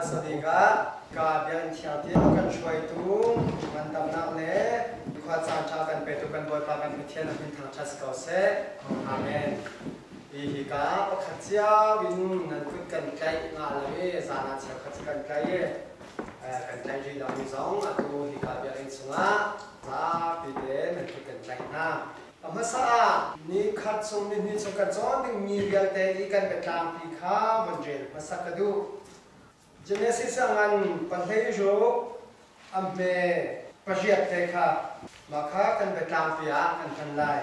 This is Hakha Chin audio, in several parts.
Hmasa bik ah ka biakinn thiang ti a kan hruaitu ngandamnak le khua caan ṭha kan petu kan Bawipa kan Pathian a min thangṭhat si ko seh. Amen. Hi hika pakhat cio in nan kut kan tlaih nga lo i zan ah cheukhat cu kan tlaih i kan tlaih rih lomi zong atu hika biakinn chungah zapi te nan kut kan tlaih hna. A hmasa ah ni khat chung ni hnih chung kan cawn dingmi vialte i kan biatlangpi kha von rel hmasa ka duh. Genesis a ngan pahleiruk a hme pariat te kha mah kha kan biatlangpi ah kan hman lai.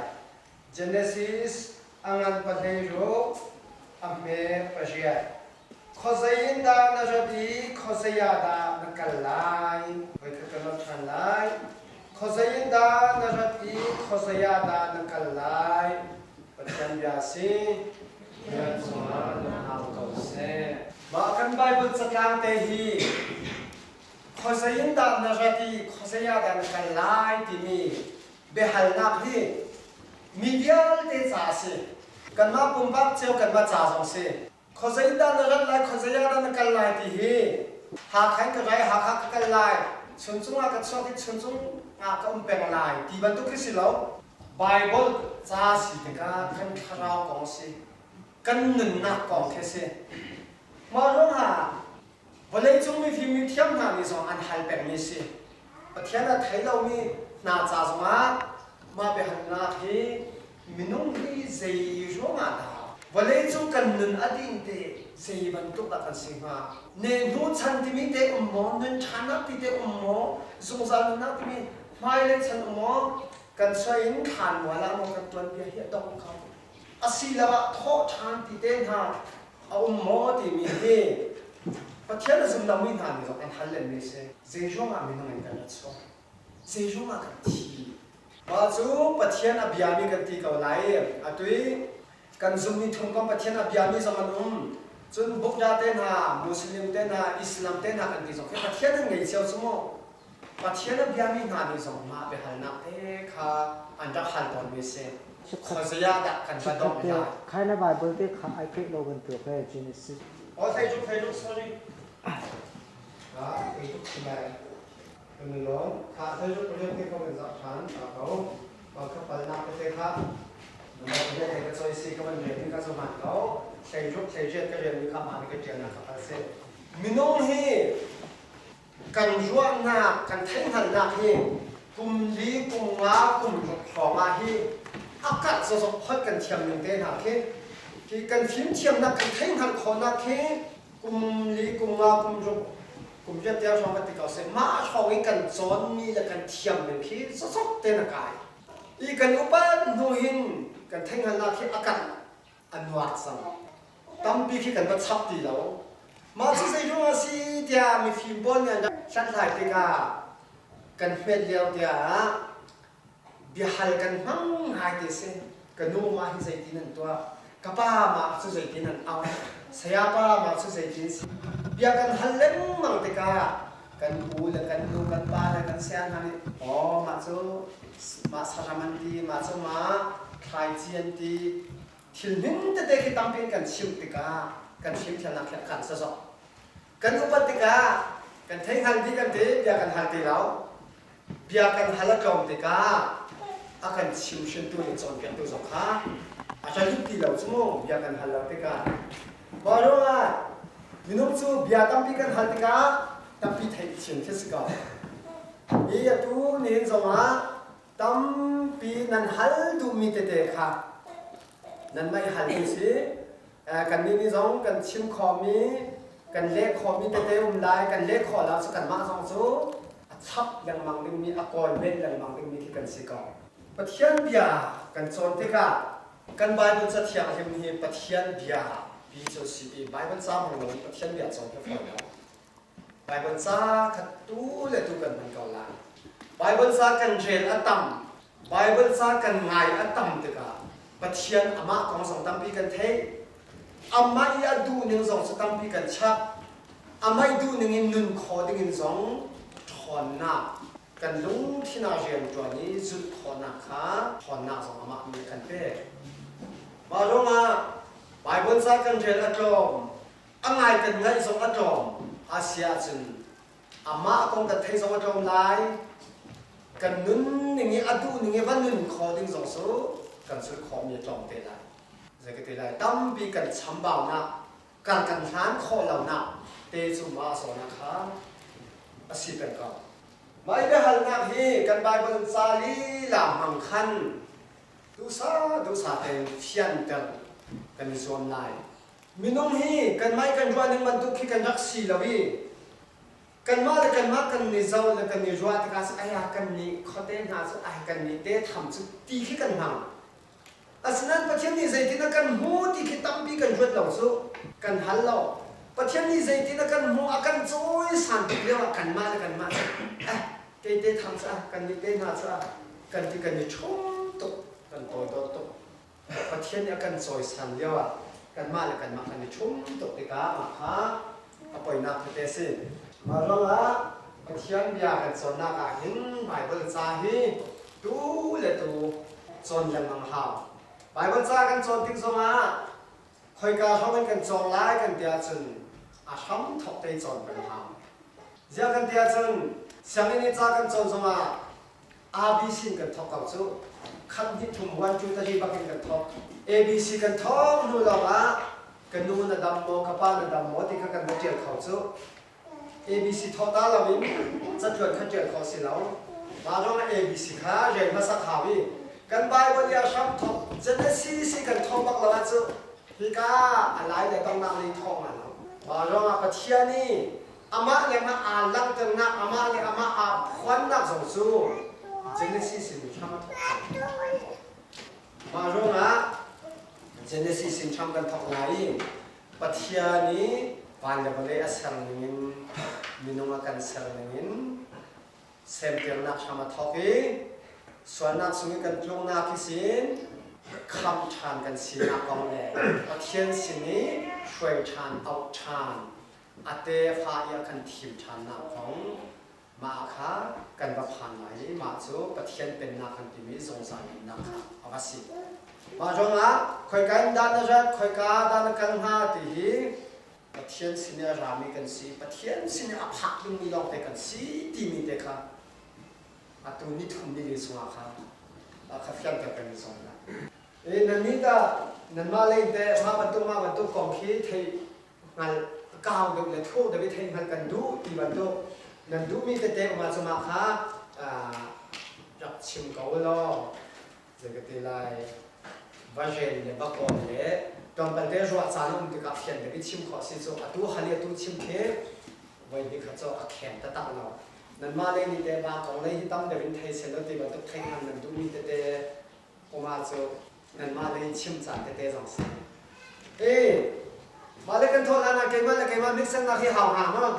Genesis a ngan pahleiruk a hme pariat. Khuazei in dah na rat i khuazei ah dah na kal lai? Voikhat ka nolh ṭhan lai. Khuazei in dah na rat i khuazei ah dah na kal lai? Pathian bia a si. Nan cungah na hau ko seh. Mah kan Baibal catlang te hi khuazei in dah na rat i khuazei ah dah na kal lai timi biahalnak hi mi vialte ca a si. Kanmah pumpak cio kanmah ca zong si. Khuazei dah na rat lai, khuazei ah dah na kal lai ti hi Hakha in ka rai, Hakha ka kal lai, Chuncung ah ka chuak i Chuncung ah ka um peng lai ti bantuk khi si lo. Bible ca si tikah kan thlarau kong a si, kan nunnak kong khi a si. Mah ruangah vawleicung mifim mithiam hna nih zong an hal pengmi a si. Pathian a thei lomi hna ca zongah mah biahalnak hi minung hi zei ruangah dah vawleicung kan nun a ding te zei bantuk dah kan si hnga? Nehhnu chan timi te um maw? Nun ṭhannak ti te um maw? Zungzal nunnak timi hmailei chan um maw? Kan soi in thlanmual ah maw kan tuanbia hi a dong ko? Asiloah thawh ṭhan ti te hna a um maw timi hi Pathian a zum lomi hna nih zong an hal lenmi a si. Zei ruangah minung in kan rat sual? Zei ruangah kan thi? Mah cu Pathian a biami kan ti ko lai. Atu i kan zummi thungkom Pathian a biami zong an um. Cun Buddha te hna, Muslim te hna, Islam te hna kan ti zong khi Pathian an ngei cio cu mu. Pathian a biami hna nih zong mah biahalnak te kha an rak hal tawnmi a si. Khuazei ah dah kan va dongh lai? Khai na Bible te kha ai peh lo bantuk he Genesis. Oh, thei tuk, sorry. Ah, thei tuk si lai. Kan i lawm. Kha thei tuk rian te ko kan zah ṭhan ta ko. Mah kha palnak tete kha number pariat he ka choi si ka van rian in ka zu hman ko. Thlei ruk thlei riat ka rian mi kha hmaan ka ṭialnak kha pal si. Minung hi kan ruahnak kan theihhngalhnak hi kum li kum nga kum ruk hrawng ah hi a karh zawzawk holh kan thiam ning te hna khi khi kan fimthiamnak kan theihhngalh khawhnak khi kum li kum nga kum ruk kum riat tiang hrawng kan ti ko seh mah hrawng i kan cawnmi le kan thiam ning khi zawzawk te na kai i kan upat hnu hin kan theihhngalhnak hi a karh a nuar cang. Tampi khi kan va chap ti lo. Mah cu zei ruang a si tiah mifim pawl nih an hlathlai tikah kan hmet lio tiah biahal kan hmang ngai ti si. Ka nu mah hi zeitin an tuah, ka pa mah cu zeitin an auh, sayapa mah cu zeitin si. Bia kan hal lengmang tikah kan u le kan nu kan pa le kan saya hna nih aw mah cu mah saram an ti, mah cu mah thlaici an ti, thil hmin tete khi tampi in kan chimh tikah kan fimthiamnak khi a kan sazok. Kan upat tikah kan theihngal dih kan ti, bia kan hal ti lo. Bia kan hal a tlawm tikah a kan chimhrintu le cawnpiaktu zong kha a ṭha lut ti lo cu mu bia kan hal lo tikah. Mah ruangah minung cu bia tampi kan hal tikah tampi theih chin khi si ko. Hi atu nihin zongah tampi nan hal duhmi tete kha nanmah i halmi si. Kannih nih zong kan chim khawhmi, kan leh khawhmi tete um lai, kan leh khawh lo cu kanmah zong cu a chap lengmang dingmi, a kawl men lengmang dingmi khi kan si ko. Pathian bia kan cawn tikah kan Bible Cathianghlim hi Pathian bia pi cu a si i Bible ca hmang loin Pathian bia cawn khi a fawi lo. Baibal ca kha tu le tu kan hman ko lai. Baibal ca kan rel a tam, Baibal ca kan ngai a tam tikah Pathian amah kong zong tampi kan theih. Amah i a duhning zong cu tampi kan chap. Amah i duhning in nun khawh dingin zong ṭhawnnak kan lungthin ah rianṭuan i zulh khawhnak kha ṭhawnnak zong amah nih a kan pek. Mah ruangah Baibal ca kan rel a tlawm, a ngai kan ngaih zong a tlawm. A si ahcun amah kong kan theih zong a tlawm lai. Kan nun ning i a duh ning i va nun kho ding zong cu kan zulh khawhmi a tlawm te lai. Zei ka ti lai, tampi kan chambaunak, kan kan hlan khawh lonak te cu mah zawn ah kha a si peng ko. Mah i biahalnak hi kan Baibal ca lila hmang khan duhsah duhsah tein fianter kan i zuam lai. Minung hi kanmah i kan ruah ning bantuk khi kan rak si lo i kanmah le kanmah kan i zoh le kan i ruah tikah cu ai kan nih khuate hna cu ai kan nih te tham cu ti khi kan hmang. Asinain Pathian nih zeitin a kan hmu ti khi tampi kan ruat lo cu kan hal lo. Pathian nih zeitin a kan hmu a kan cawisan tuk lio ah kanmah le kanmah cu eh kei te tham cu ah kan nih te hna cu ah kan ti kan i ṭhum tuk kan tawidor tuk. Pathian nih a kan cawisan lio ah kanmah le kanmah kan i ṭhum tuk tikah mah kha a poinak tete a si. Mah ruangah Pathian bia kan cawnnak ah hin Baibal ca hi tu le tu cawn lengmang hau. Baibal ca kan cawn tik zongah khoika hrawng in kan cawng lai kan ti ahcun a hram thawk te cawn peng hau. Ziah kan ti ahcun sianginn i ca kan cawn zongah ABC in kan thawk ko cu. Khat hnih thum 1 2 3 bak in kan thawk. ABC kan thawk hnu lawngah ka nu na dam maw ka pa na dam maw ti kha kan va ṭial kho cu. ABC thawk ta loin catluan kha ṭial khawh si lo. Mah ruangah ABC kha rel hmasa hau i kan Bible i a hram thawk Genesis i kan thawk bak lo ahcun hika a lai le donghnak lei thawk nga lo. Mah ruangah Pathian i amah le amah aa langhternak, amah le amah aa phuannak zong cu Genesis in hram a thawk. Mah ruangah Genesis in hram kan thawk lai i Pathian i van le vawlei a ser ningin minung a kan ser ningin sempiaknak hram a thawk i sualnak chung i kan tluknak hi sin khamh ṭhan kan sinak kong le Pathian sin i hruai ṭhan auh ṭhan a tefa i a kan thim ṭhannak kong mah kha kan va phan lai i mah cu Pathian pennak kan timi zungzal nunnak kha a va si. Mah ruangah khoika in dah na rat, khoika dah na kal hnga ti hi Pathian sin i a rami kan si, Pathian sin i a phak dingmi lawngte kan si timi te kha atu nithum nili chungah kha kha fianter kan i zuam lai. Nannih tah nanmah lei teh mah bantuk mah bantuk kong khi theih hngalh kau deuh le thuk deuh i theih hngalh kan duh ti bantuk nan duhmi tete um ahcun mah kha rak chim ko law zei ka ti lai va rel le va kawl le tlawmpal te ruah caan a um tikah fian deuh i chim khawh si cu atu hal i atu chim khi voi hnih khat cu a kheng taktak lo nanmah lei nih teh mah kong lei hi tam deuh in thei seh law ti bantuk theih hngal nan duhmi tete um ah cu nanmah lei chim caan tete zong si. Ee, mah le kan thawh hlan ah keimah le keimah mixernak hi hau hnga maw?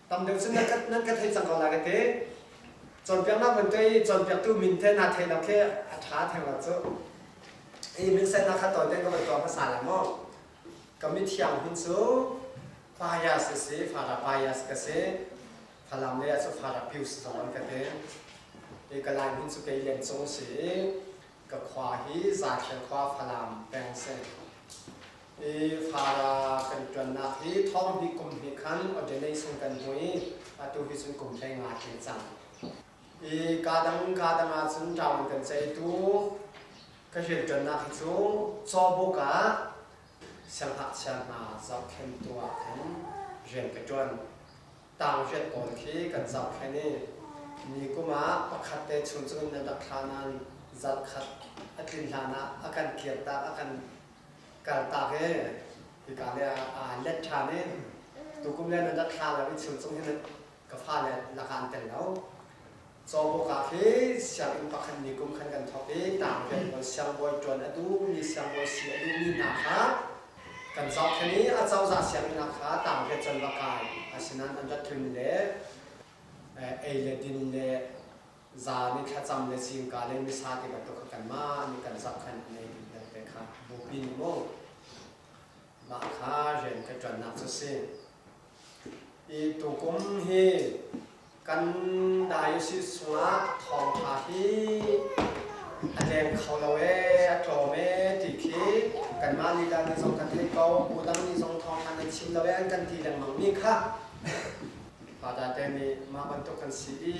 Tam deuh cun nan ka thei cang ko lai ka ti. Cawnpiaknak van tuah i cawnpiaktu min te na thei lo khi a ṭha theng lo cu. I mixernak kha tawi tein ka van tuah hmasa lai maw? Ka mithiang hun cu Payas a si, Fara Payas ka si. Falam lei ah cu Fara Pius zong an ka ti. I ka lai min cu kei Lian Cung si i ka khua hi Zakhel khua Falam peng si. I Fara kan ṭuannak hi thawng kum hnih khan ordination kan hmu i atu hi cun kum 15 tling cang. I kaa dang ahcun ṭau in kan ceitu ka rianṭuannak hi cu Cawbuk ah siangngakchia hna zohkhenhtu ah khan rian ka ṭuan. Tangriat pawl khi kan zohkhenh i ni kum ah pakhat te chung cu nan rak thla nain zarh khat a tlin hlan ah a kan kirtak a kan kaltak i hika le aa let ṭhan i tukum le nan rak thla lo i chungcung hin ka fale lakah an tel lo. Cawbuk ah khi sianginn pakhat ni kum khan kan thawk i tangriat pawl siangbawi ṭuan a duhmi siangbawi si a duhmi hna kha kan zohkhenh i a cozah sianginn ah kha tangriat cun va kai asinain an rat tlun le ei le din le zan i thlacam le zingka le misa ti bantuk kha kanmah nih kan zohkhenh an ei ding vialte kha bupi nih mu mah kha rian ka ṭuannak cu si. I tukum hi kan diocese chungah thawngṭha hi a leng kho lo ee, a tlawm ee ti khi kanmah lila nih zong kan theih ko, bu dang nih zong thawngṭha nan chim lo ee an kan ti lengmang mi kha. Father te nih mah bantuk kan si i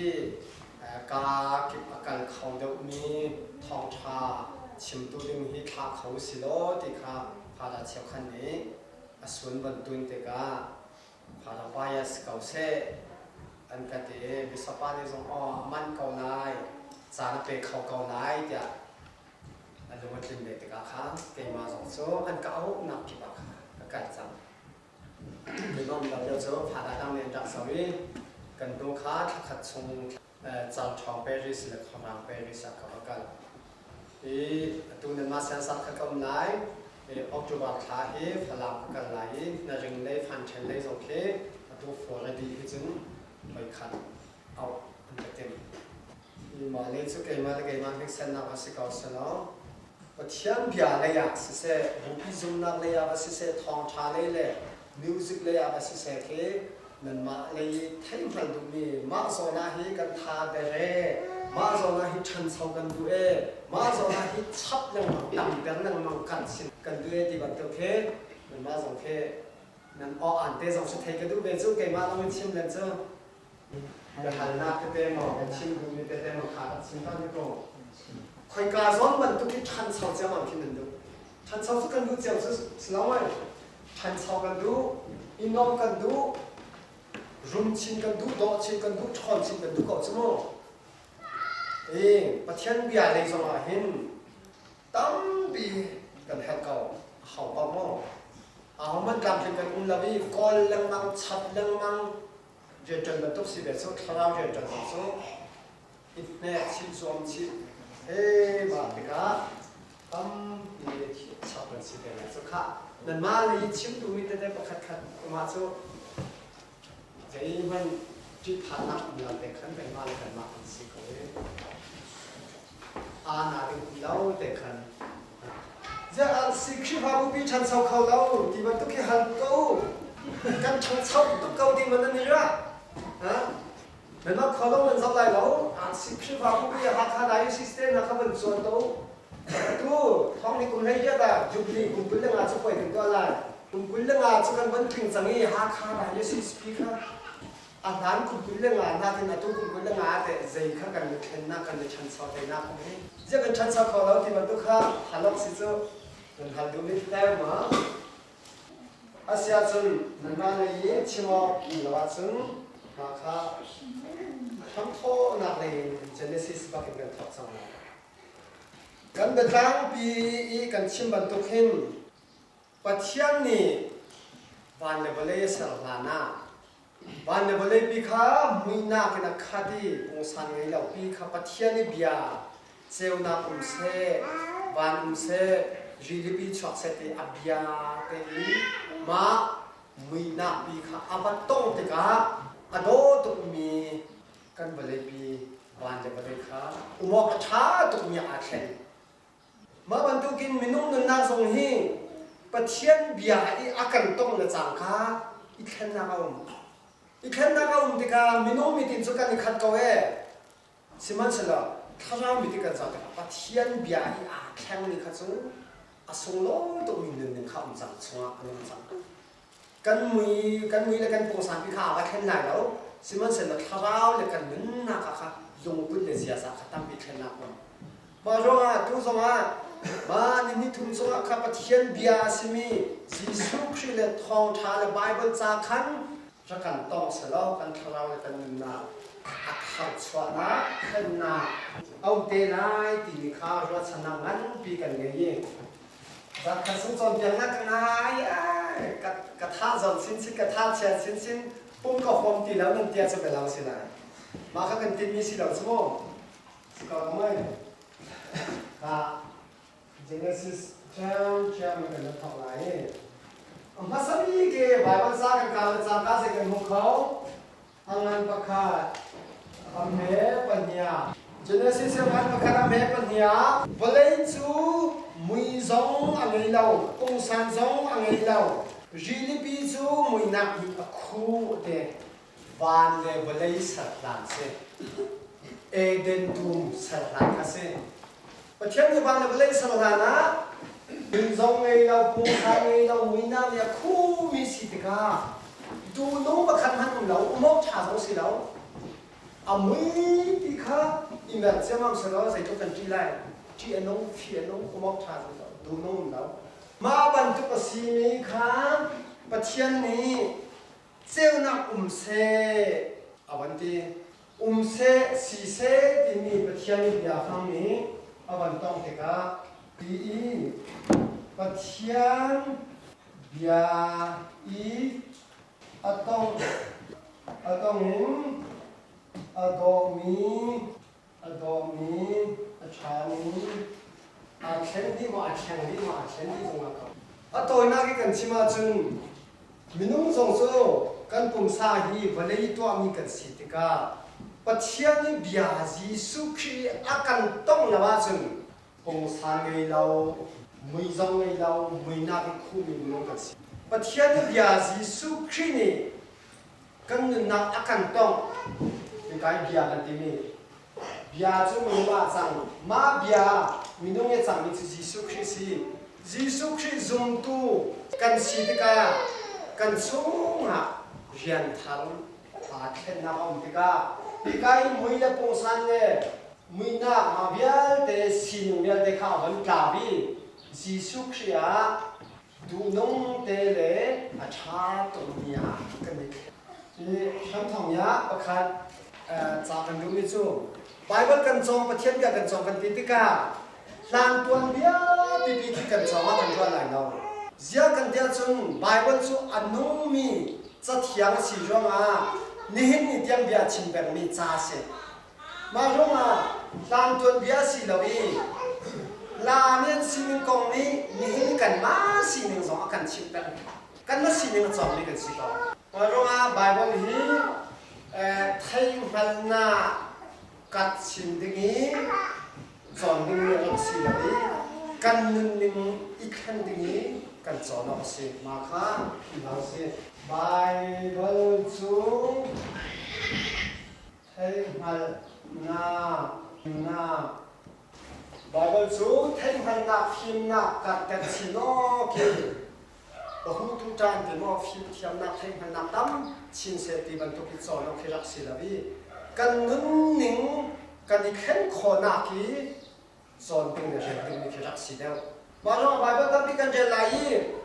kaa kip a kal kho deuhmi thawngṭha chimtu ding hi thlah kho si law ti kha Father cheukhat nih a sun van tun tikah Father Pius ko seh an ka ti i Bishop pa nih zong aw a manh ko lai, caan a pe kho ko lai tiah a lung a tlin ve tikah khan keimah zong cu an ka auhnak kip ah khan ka kal cang. Midong lo deuh cu Father dang nih an rak zoh i kan hnu kha thlakhat chung Calṭhawng Paris le Khuarang Paris ah ka va kal. I atu nanmah siangsak kha ka um lai. I October thla hi Falam ka kal lai i Hnaring lei Fanṭhen lei zong khi atu fall a dih hi cun voikhat auh an ka timh. Mah le cu keimah le keimah hniksennak va si ko selaw Pathian bia lei ah siseh, bupi zumnak lei ah va siseh, thawngṭha lei le music lei ah va siseh khi nanmah lei i theihhngalh duhmi mah zawn ah hi kan tha der e, mah zawn ah hi ṭhancho kan duh e, mah zawn ah hi chap lengmang, tamter lengmang kan sin kan duh e ti bantuk khi nanmah zong khi nan aw an te zong si thei ka duh ve cu keimah lawng in chim len cu. Biahalnak tete maw, chim duhmi tete maw kha rak chim ta ni ko. Khoika zawn bantuk hi ṭhancho ciammam khi nan duh. Ṭhancho cu kan duh cio cu si lo mei. Ṭhancho kan duh, i nuamh kan duh, rum chin kan duh, dawh chin kan duh, ṭhawn chin kan duh ko cu mu. I Pathian bia lei zong ah hin tampi kan herh ko. A hau ko maw? Ahohmanh tlamtling kan um lo i kawl lengmang, chap lengmang, rianṭuan bantuk si ve cu thlarau rianṭuan zong cu i hnek chih zuam chih he mah tikah tampi chap kan si ve lai cu khah nanmah lei chim duhmi tete pakhat khat umah cu zeihmanh ṭihphannak um lo te khan kanmah le kanmah kan si ko i aa na ding um lo te khan Ziah si Khrihfabu pi ṭhancho kho lo ti bantuk hi hal ko kan ṭhangcho tuk ko ding man nan i ruah ha nan kho lo nan zoh lai lo si Khrihfabu pi Hakha Diocese te na kha van cuan ko tu thong ni kum hlei riat ah Jubilee kum 25 cu puai kan tuah lai kum 25 cu kan van tling cang i Hakha Diocese pi kha A hlan kum 25 nakin atu kum 25 teh zei kha kan i thlennak kan i ṭhancho tenak kong hi ziah kan ṭhancho kho lo ti bantuk kha hal awk si cu nan hal duhmi tete ma a si ahcun nanmah lei i chim awk um lo ahcun mah kha hramthawhnak lei in Genesis bak in kan thawk cang lai. Kan biatlangpi i kan chim bantuk hin Pathian nih van le vawlei a ser hlanah van le vawleipi kha muihnak in a khat i pungsan ngei lopi kha Pathian i bia ceunak um seh, van um seh, rilipi chuak seh ti a bia te i mah muihnak pi kha a va tong tikah a daw tukmi kan vawleipi van le vawlei kha um awk a ṭha tukmi ah aa thleng. Mah bantukin minung nunnak zong hi Pathian bia i a kan tong le cangka i thlennak a um. I thlennak a um tikah minung mitin cu kan i khat ko ee. Sihmanhsehlaw thlarau mitin kan zoh tikah Pathian bia i aa thlengmi kha cu a sunglawi tukmi nunning kha um cang chungah an um cang. Kan mui kan mui le kan pungsan pi kha aa va thlen lai lo. Sihmanhsehlaw thlarau le kan nunnak ah kha lungput le ziaza kha tampi thlennak a um. Mah ruangah tu zongah mah ni thum chungah kha Pathian bia a simi Jesuh Khrih le thawngṭha le Baibal ca khan rak kan tong selaw kan thlarau le kan nunnak a tharchuahnak thlennak a um te lai timi kha ruahchannak nganpi kan ngei i zakhat sung cawnpiaknak ka ngai ai ka tha zon chinchin ka tha chia chinchin pum ka huam ti lo nan tia cu bia lo si lai mah kha kan tinhmi si lo cu mu Genesis ṭhiamṭhiam in kan thawk lai i a hmasa bik i Baibal ca kan kal le cangka zei kan hmu kho? A ngan pakhat, a hme pahnih. Genesis a ngan pakhat, a hme pahnih. Vawlei cu mui zong a ngei lo, pungsan zong a ngei lo. Rilipi cu muinak nih a khuh te. Van le vawlei serhlan si. Eden dum serhlan kha si. Pathian nih van le vawlei serhlan ah inn zong ngei lo, pungsan ngei lo, muinak nih a khumi si tikah Duhnung pakhat hmanh um lo, um awk ṭha zong si lo. A mui ti kha i mer ciammam selaw zeitluk kan ṭih lai. Ṭih a nung, fi a nung, um awk ṭha si lo, duhnung um lo. Mah bantuk a simi kha Pathian nih ceunak um seh a van ti. Um seh, si seh timi Pathian i biafang nih a van tongh tikah ti i Pathian bia i a tongh a tong in a dawhmi a dawhmi a ṭhami aa thleng dih maw aa thleng dih maw aa thlen dih zungah ko. A tawinak i kan chim ahcun minung zong cu kan pumsa hi vawlei tuahmi kan si tikah Pathian i bia Jesuh Khrih i a kan tongh lo ahcun pungsan ngei lo, mui zong ngei lo, muinak i khuhmi minung kan si. Pathian i bia Jesuh Khrih nih kan nunnak a kan tongh. Hika i bia kan timi bia cu minung ah cang. Mah bia minung i cangmi cu Jesuh Khrih si. Jesuh Khrih zumtu kan si tikah kan chungah rian thar aa thlennak a um tikah hika i mui le pungsan le muihnak mah vialte sining vialte kha a von tlau i Jesuh Khrih ah duhnung te le a ṭha tukmi ah kan i thlen. Hi hramthawng ah pakhat ca kan duhmi cu Baibal kan cawng, Pathian bia kan cawng kan ti tikah hlan tuan bia pipi khi kan cawng ah kan ruah lai lo. Ziah kan ti ahcun Baibal cu a nungmi cathiang a si ruangah nihin ni tiang bia chim pengmi ca a si. Mah ruangah hlan tuanbia a si lo i la nih an sining kong nih nihin kanmah sining zong a kan chimh peng. Kanmah sining a cawngmi kan si ko. Mah ruangah Baibal hi theihngalhnak kat chin ding i cawn ding mi a rak si lo i kan nunning i thlen ding i kan cawn awk a si. Mah kha philhlo a si. Baibal cu Theihhngalhnak Baibal cu theihhngalhnak fimnak karhter chin awk hi pahutu ṭan ti maw fimthiamnak theihhngalhnak tam chin seh ti bantuk hi cawn awk hi rak si lo i kan nunning kan i thlen khawhnak hi cawn ding le rel dingmi khi rak si deuh. Mah ruangah Baibal tampi kan rel lai i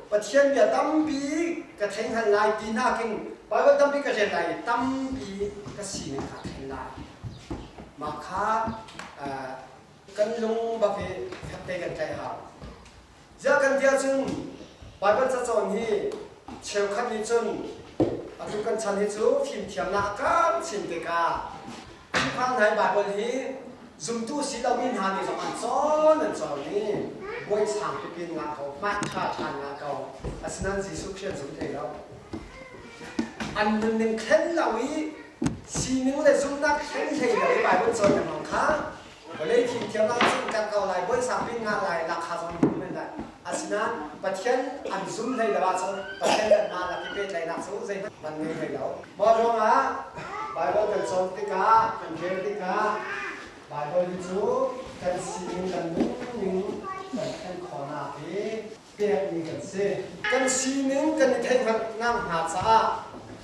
Pathian bia tampi ka theihngal lai ti nakin Baibal tampi ka rel lai i tampi ka sining kha thlen lai. Mah kha kan lung bak i fekte kan tlaih hau. Ziah kan ti ahcun Baibal cacawn hi cheukhat nih cun atu kan chan hi cu fimthiamnak a kar chin tikah Khrihfa hna hi Baibal hi zumtu si lomi hna nih zong an cawn an cawn i buai sang pipi in ngah ko, hmai ṭha ṭhan ngah ko. Asinain Jesuh Khrih an zum thai lo. An nunning thlen lo i sining le zumhnak thlen hlei lo i Baibal cawn lengmang kha Vawlei fimthiamnak cun kan ko lai, bawi sangpi ngah lai, lakha zong hmu men lai. Asinain Pathian an zum hlei lo ahcun Pathian le anmah lak i pehtlaihnak cu zeihmanh man ngei hlei lo. Mah ruangah Baibal kan cawn tikah, kan rel tikah Baibal hi cu kan sining kan nunning kan thlen khawhnak hi pekmi kan si. Kan sining kan i theihhngalhnak hna caah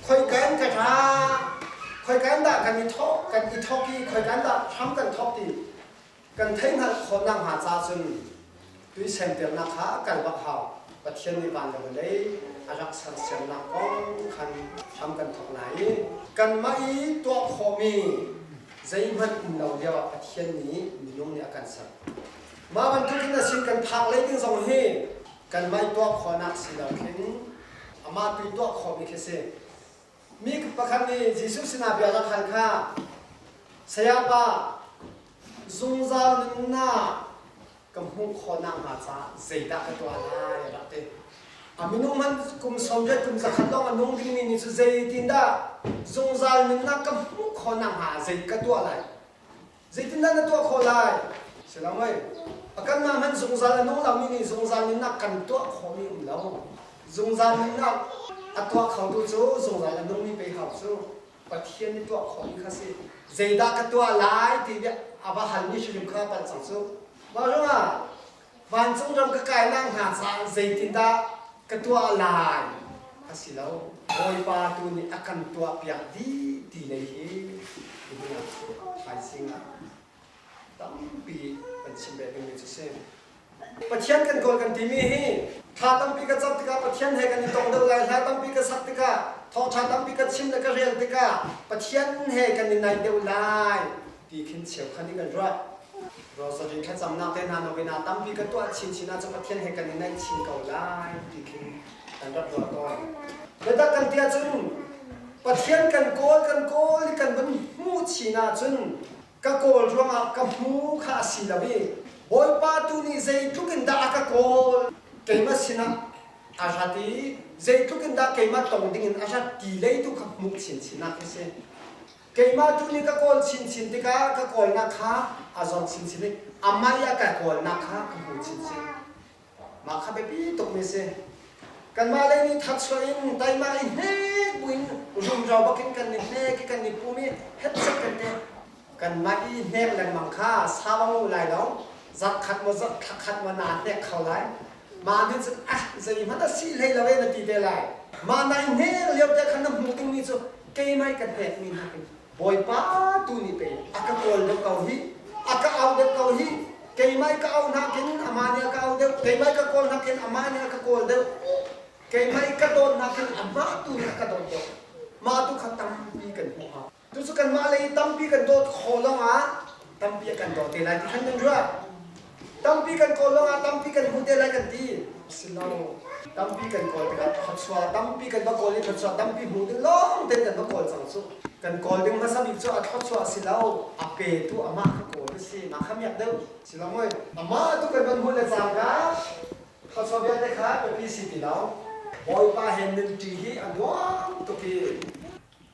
khoika in ka ra, khoika in dah kan i thawk, kan i thawk i khoika in dah hram kan thawk ti kan theihhngalh khawhnak hnga caah cun tuisempiaknak kha kal bak hau. Pathian nih van le vawlei a rak sersiamnak kong khan hram kan thawk lai i kanmah i tuah khawhmi zeihmanh um lo lio ah Pathian nih minung nih a kan ser. Mah bantukin a sin kan phak lei ding zong hi kanmah i tuah khawhnak si lo khin amah tu i tuah khawhmi khi si. Mi pakhat nih Jesuh sinah bia rak hal kha, Sayapa, zungzal nunnak ka hmuh khawhnak hnga caah zeidah ka tuah lai a rak ti. A minung hmanh kum 80 kum 100 lawng a nung dingmi nih cu zeitindah zungzal nunnak ka hmuh khawhnak hnga zei ka tuah lai? Zeitindah na tuah khawh lai? Si lo mei. A kanmah hmanh zungzal a nung lomi nih zungzal nunnak kan tuah khawhmi um lo. Zungzal nunnak a tuah khotu cu zungzal a nungmi pei hau cu Pathian nih tuah khawhmi kha si. Zeidah ka tuah lai ti bia a va halmi hrimhrim kha palh cang cu. Mah ruangah vancung ram ka kainak hna caah zeitindah ka tuah lai? A si lo. Bawipa tu nih a kan tuahpiak dih ti lei hi nihin ah thaizing ah tampi kan chim ve dingmi cu si. Pathian kan kawl kan timi hi thla tampi ka cam tikah Pathian he kan i tong deuh lai, hla tampi ka sak tikah, thawngṭha tampi ka chim le ka rel tikah Pathian he kan i naih deuh lai ti khin cheukhat nih kan ruah. Rosary thlacamnak te hna novena tampi ka tuah chinchin ahcun Pathian he kan i naih chin ko lai ti khin kan rak ruah tawn. Biatak kan ti ahcun Pathian kan kawl kan kawl i kan vun hmuh chin ahcun ka kawl ruangah ka hmu kha a si lo i Bawipa tu nih zeitluk in dah a ka kawl keimah sinah a rat i zeitluk in dah keimah tong dingin a rat ti lei tu kha hmuh chinchin ah khi si. Keimah tu nih ka kawl chinchin tikah ka kawlnak kha a zor chinchin i amah i a ka kawlnak kha ka hmu chinchin. Mah kha biapi tukmi a si. Kanmah lei nih thatchuah in taima i hnek buin rumro bakin kan i hnek i kan i pum i hetchet kan ti. Kanmah i hnek lengmang kha sau a lai lo. Zarh khat maw zarh thla khat maw naa hnek kho lai. Mah nih cun ah zeihmanh a si hlei lo e na ti te lai. Mah na i hnek lio te khan na hmuh dingmi cu keimah i ka hnekmi nakin Bawipa tu nih pei a ka kawl deuh ko hi, a ka au deuh ko hi, keimah i ka auh nakin amah nih a ka auh deuh, keimah i ka kawl nakin amah nih a ka kawl deuh, keimah i ka dawt nakin amah tu nih a ka dawt deuh. Mah tu kha tampi kan hmuh hau. Cucu kanmah lei tampi kan dawt khawh lawngah tampi a kan dawt te lai ti khan kan ruah. Tampi kan kawl lawngah tampi kan hmu te lai kan ti. Si lo. Tampi kan kawl tikah thluachuah tampi kan va kawl i thluachuah tampi hmu ding lawng tein kan va kawl cang cu. Kan kawl ding hmasa bik cu a thluachuah si lo, a petu amah kha kawl a si. Mah kha miak deuh. Si lo mui. Amah tu kan van hmuh le cangka thluachuah vialte kha biapi si ti lo. Bawipa he nunṭi hi a nuam tuk i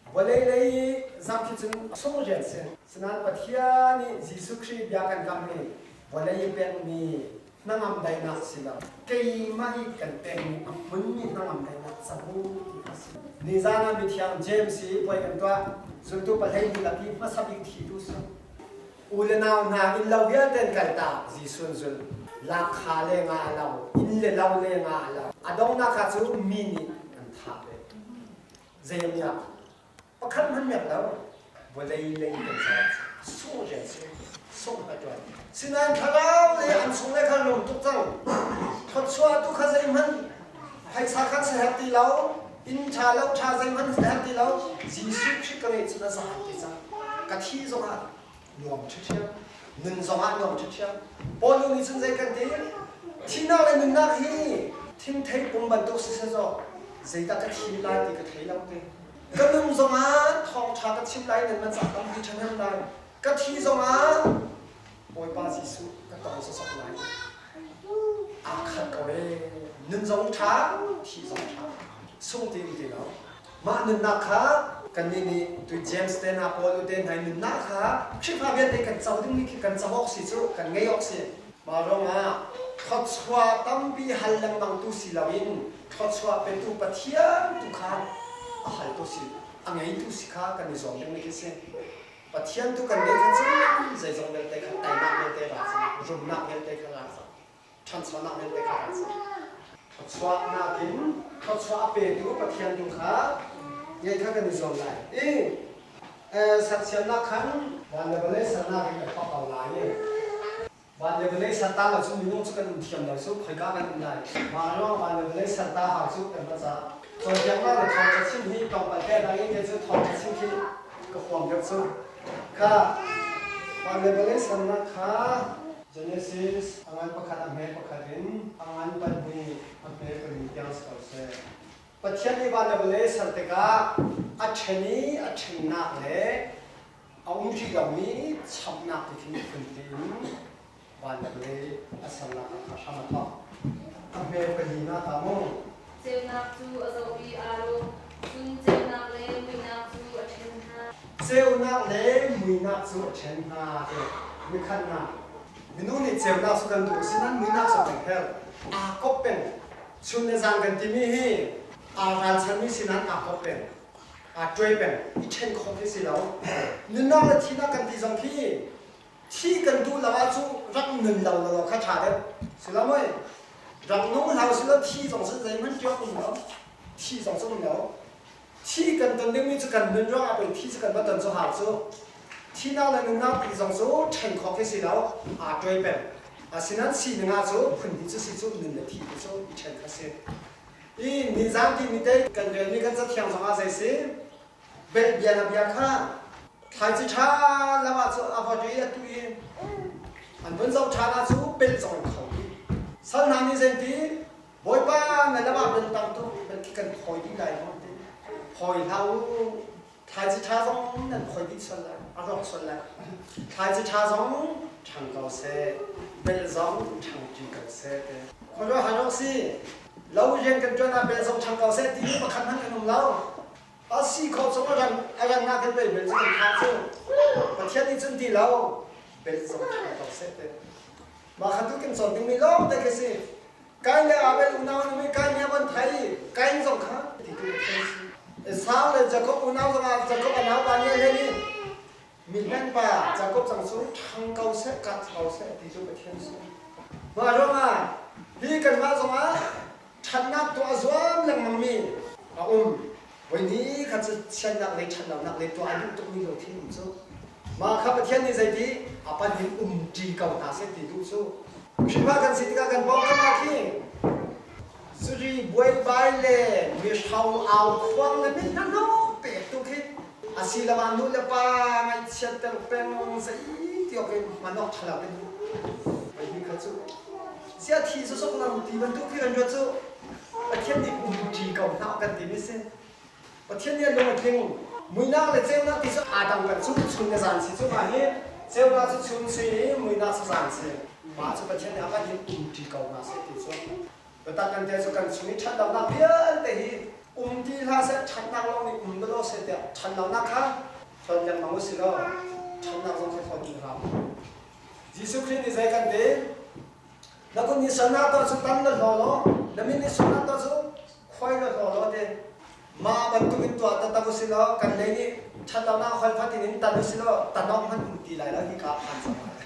Vawlei lei zam khi cun sung rian si. Sinain Pathian nih Jesuh Khrih bia kan kam hi vawlei i pekmi hnangam daihnak si lo. Keimah i kan pekmi a hmunmi hnangam daihnak cabu ti kha si. Nizan ah mithiang James i puai kan tuah. Zultu pahlei lak i hmasa bik thitu si. U le nau hna inn lo vialte an kaltak Jesuh an zulh. Lakha le nga a lo, inn le lo le nga a lo. A donghnak ah cu mi nih an thah ve. Zei a miak? Pakhat hmanh miak lo. Vawlei lei kan caah sung rian si. Sung a ṭuan. Sinain thlarau le an chung le kha lung tuk cang. Thawchuah tu kha zeihmanh phaisa kha sa ti lo. Inn ṭha lo ṭha zeihmanh sa ti lo. Jesuh Khrih ka ngeih cun a za ti cang. Ka thi zongah nuam ṭhiṭhiam. Nun zongah nuam ṭhiṭhiam. Paul nih cun zei kan ti? Thihnak le nunnak hi thingthei pum bantuk si seh zaw zeidah ka thim lai ti ka thei lo te. Ka nun zongah thawngṭha ka chim lai nan man cah tampi ṭhahnem lai. Ka thi zongah Bawipa Jesuh ka tong sawsawk lai. Aa khat ko ee. Nun zong ṭha, thi zong ṭha. Sung ti um ti lo. Mah nunnak kha kannih nih tu James te hna Paul te hna nunnak kha Khrihfa vialte kan co dingmi khi kan co awk si cu kan ngei awk si. Mah ruangah thluachuah tampi hal lengmang tu si loin thluachuah petu Pathian tu kha a haltu si a ngeitu si kha kan i zuam dingmi khi si. Pathian tu kan ngeih kha cun zeizong vialte kha teinak vialte ra cang, rumnak vialte kha ra cang. Ṭhanchonak vialte kha kan si. Thluachuahnak in thluachuah a petu Pathian tu kha ngeih kha kan i zuam lai. I sersiamnak khan van le vawlei sernak in kan thawk ko lai i van le vawlei serta lo cu minung cu kan um thiam lo cu khoika kan um lai. Mah ruang van le vawlei serta hau cu kan va cah. Cawnpiaknak le thawngṭha chim hi tlawmpal te dang in cu thawngṭha chim khi ka huam deuh cu. Kha van le vawlei sernak kha Genesis a ngan pakhat a hme pakhat in a ngan pahnih a hme pali tiang si ko seh. Pathian nih van le vawlei ser tikah a ṭhen i a ṭhennak le a um rih lomi chamnak ti khin phunpi in van le vawlei a sernak ah kha hram a thawk. A hme palinak ah mu. Ceunak cu a zoh i aa lawm, cun ceunak le muihnak cu a ṭhen hna. Ceunak le muihnak cu a ṭhen hna ti nikhatnak. Minung nih ceunak cu kan duh asinain muihnak cu kan herh. Aa kop peng. Chun le zan kan timi hi aa ralchanmi sinain aa kop peng. Aa ṭuai peng. I ṭhen khawh khi si lo. Nunnak le thihnak kan ti zong khi thi kan duh lo ahcun rak nun lo lo kha ṭha deuh. Si lo mei? Rak nung hlah usih law thi zong cu zeihmanh tuak um lo. Thi zong cu um lo. Thi kan ton dingmi cu kan nun ruangah pei thi cu kan va ton cu hau cu. Thinak le nunnak ti zong cu ṭhen khawh khi si lo, aa ṭuai peng. Asinain sining ah cu phun hnih cu si cu nun le thi ti cu i ṭhen kha si. I nizan timi te kan relmi kan cathiang zongah zei si? Belh bia na bia kha thlaici ṭha lo ah cu a va ri a tu i an vun zoh ṭhan ah cu belh zong in kho dih. Sal hna nih zeiti Bawipa na lam ah bel tam tuk bel khi kan phawi dih lai maw ti. Phawi hlah u. Thlaici ṭha zong nan phawi dih sual lai, a rawk sual lai. Thlaici ṭha zong ṭhang ko seh, bel zong ṭhang ṭi ko seh ti. Khuaruahhar awk si. Lo rian kan ṭuan ah bel zong ṭhang ko seh ti pakhat hmanh kan um lo. A si khawh chung a rang a rangnak in pei bel cu kan thah cu. Pathian nih cun ti lo, bel zong ṭhang ko seh ti. Mah kha tu kan cawn dingmi lawng te khi si. Kain le Abel unau an um i Kain nih a von thai i Kain zong kha ti tu a si. Esau le Jakob unau zongah Jakob a naupa nih a hlen i mihlen pa Jakob cang cu ṭhang ko seh, kat ko seh ti cu Pathian si. Mah ruangah hi kanmah zongah ṭhatnak tuah a zuam lengmangmi a um. Voi ni kha cu chiatnak le ṭhatlonak le tuah a duh tukmi lungthin um cu. Mah kha Pathian nih zeiti a pan in um ṭi ko hna seh ti duh cu. Khrihfa kan si tikah kan pawngkam ah khin zuri buaibai le mihrau au khuang le min hnahnawk pek tu khi asiloah nu le pa ngaihchiatter peng zei ti awk in hman awk ṭha lo in voi ni kha cu ziah thi sawsawk lo ti bantuk khi kan ruat cu Pathian nih umṭi ko hna kan timi si. Pathian nih a lung a tling. Muinak le ceunak ti cu aa dang kan cu chun le zan si cu mah hi ceunak cu chun si i muinak cu zan si. Mah cu Pathian nih a kan in umṭi ko hna seh ti cu. Biatak kan te cu kan chung i ṭhatlonak vialte hi um ti hlah seh ṭhatnak lawng nih um law seh tiah ṭhatlonak kha hlon lengmang u si law ṭhatnak zong kha hlon hram. Jesuh Khrih nih zei kan ti? Na kut nih sualnak tuah cu tan na hlaw law, na min nih sualnak tuah cu khuai na hlaw law ti. Mah bantuk in tuah taktak u si law kan lei nih ṭhatlonak hol fatin in tan u si law tanawk hmanh um ti lai lo hika phan cang lai.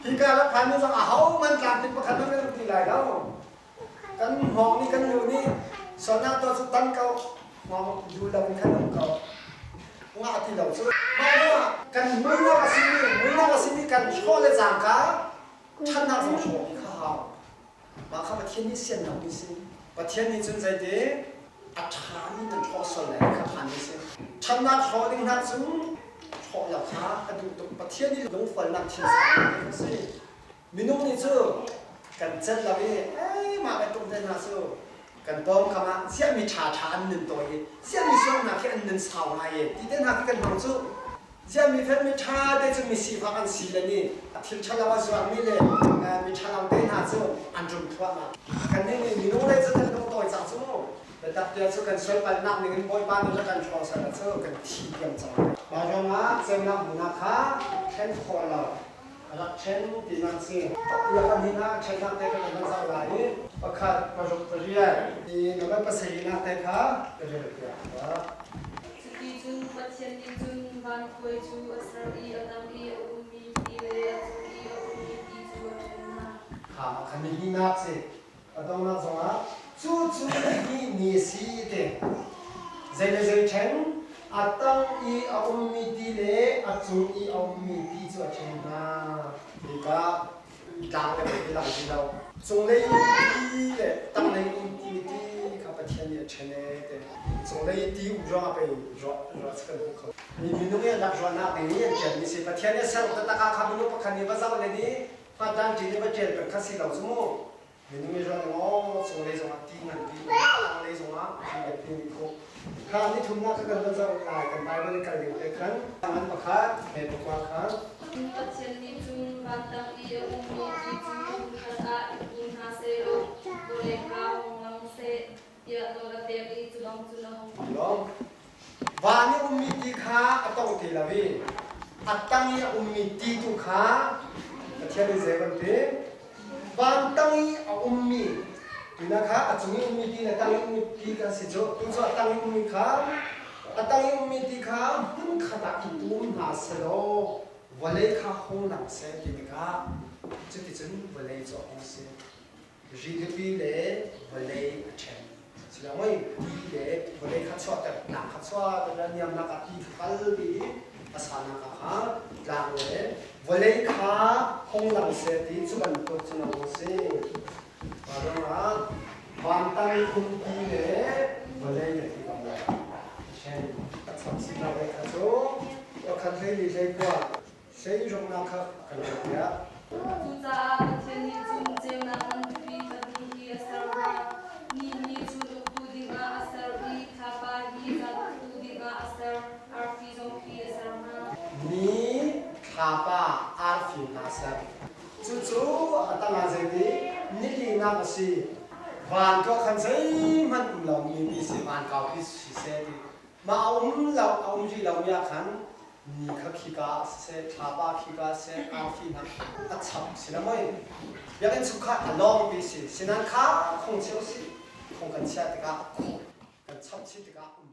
Hika la phan mi zong ahohmanh tlamtling pakhat hmanh kan um ti lai lo. Kan hngawng nih kan lu nih sualnak tuah cu tan ko, hngawng lu lo in khan um ko. Ngah ti lo cu. Mah hnuah kan muinak a simi, muinak a simi kan hrawh le cangka ṭhatnak zong hrawh kha hau. Mah kha Pathian nih siannak mi si. Pathian nih cun zeiti a ṭhami nan hrawh sual lai kha phan mi si. Ṭhatnak hrawh ding hna cu hrawh lo kha a duh tuk. Pathian nih lungfualnak thil a si. Minung nih cu kan celh lo i ei mah bantuk te hna cu kan pawngkam ah ziahmi ṭha ṭha an nun tawi i ziahmi sualnak khi an nun sau ngai i ti te hna khi kan hmang cu. Ziah mi fel mi ṭha te cu mi sifak an si le nih thil ṭhalo a zuarmi le mi ṭhalo te hna cu an rum thluahmah. Kannih nih minung lei cu kan lungtawi cang cu mu. Biatak tiah cu kan sualpalhnak ning in Bawipa nih rak kan hrawng sal cu kan thi diam cang. Mah ruangah ceunak hmun ah kha ṭhen khawh lo rak ṭhen tinak si. Ia pahnih ah ṭhennak te kan van zoh lai i pakhat, paruk, pariat i nomba pasarihnak te kha ka rel piak. Cuti cun Pathian nih cun van khuai cu a ser i a tang i a ummi ti le a cung i a ummi ti cu a ṭhen hna. Kha kha ni hnihnak si. A donghnak zongah cu cu ni ni a si ti. Zei le zei ṭhen a tang i a ummi ti le a cung i a ummi ti cu a ṭhen hna. Hika tlang le mei lang ti lo. Cunglei ti le tanglei um ti ti kha Pathian nih a ṭhen ee ti. Cunglei ti um ruangah pei ruah ruah cu kan hmu kho. Mi minung i an rak ruahnak ding i an ṭialmi si. Pathian nih a ser taktak ah kha minung pakhat nih va zoh le nih hmatdan ṭin i va ṭial peng kha si lo cu mu. Minung i ruah ning aw cunglei zongah ti nganpi tanglei zongah ti nganpi mi kho. Kha ni thumnak kha kan van zoh lai kan Bible in kal ding te khan ngan pakhat me pakua kha Pathian nih cun van tang i a ummi ti cu hmunkhat ah i pum hna sehlaw vawlei kha hung lang seh tiah nawl a pek i cu bang cun a hung Lawm. Van i ummi ti kha a tong ti lo i a tang i a ummi ti tu kha Pathian nih zei kan ti? Van tang i a ummi tuna kha a cung i ummi ti le tang i ummi ti kan si cu tu cu a tang i ummi kha a tang i ummi ti kha hmunkhat ah i pum hna selaw vawlei kha hung lang seh ti tikah cuticun vawlei cu a hung si. Rilipi le vawlei a ṭhen. Sila ngoi ti le vawlei kha chuahter tlang kha chuahter niamnak ah ti kha kal ti a sanak ah kha tlang le vawlei kha hong lang seh ti cu bantuk cun a hung si. Mah ruangah vantang phungpi le vawlei le ti bang lai. Ṭhen a chap sinak lei kha cu khat 14 hlei kua hlei ruknak kha kan rak piah. Cucaah Pathian nih cun ceunak nganpipi pahnih hi a ser hna. Ni hi chun uktu dingah a ser i thlapa hi zan uktu dingah a ser, arfi zong khi a ser hna. Ni, thlapa, arfi hna ser. Cucu a tangah zeiti nilinak a si. Van tuah khan zeihmanh um lomi ti si van kau khi si seh ti. Mah a um lo a um rih lomi ah khan ni kha khika ah siseh, thlapa khika siseh, arfi hna a chap si lo mei. Biakinn chungkhar a lawng ti si. Sinan kha khong cheu si, khong kan chiah tikah khong kan chap si tikah um.